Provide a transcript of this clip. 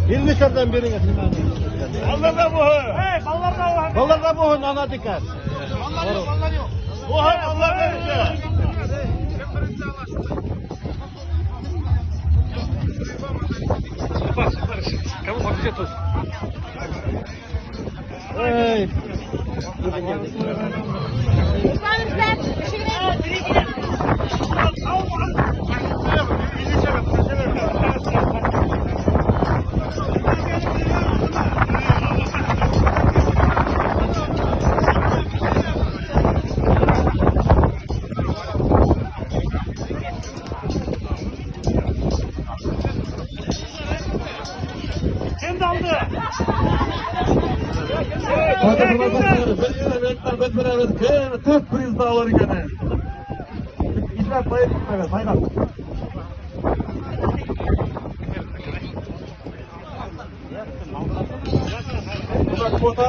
50 şerden birine. Ballarda bu. Hey, ballarda var. Ballarda bu ana diker. Bu Allah verirse. Ey. Kim daldı? Төрт приз алыр екен. Buna kvota.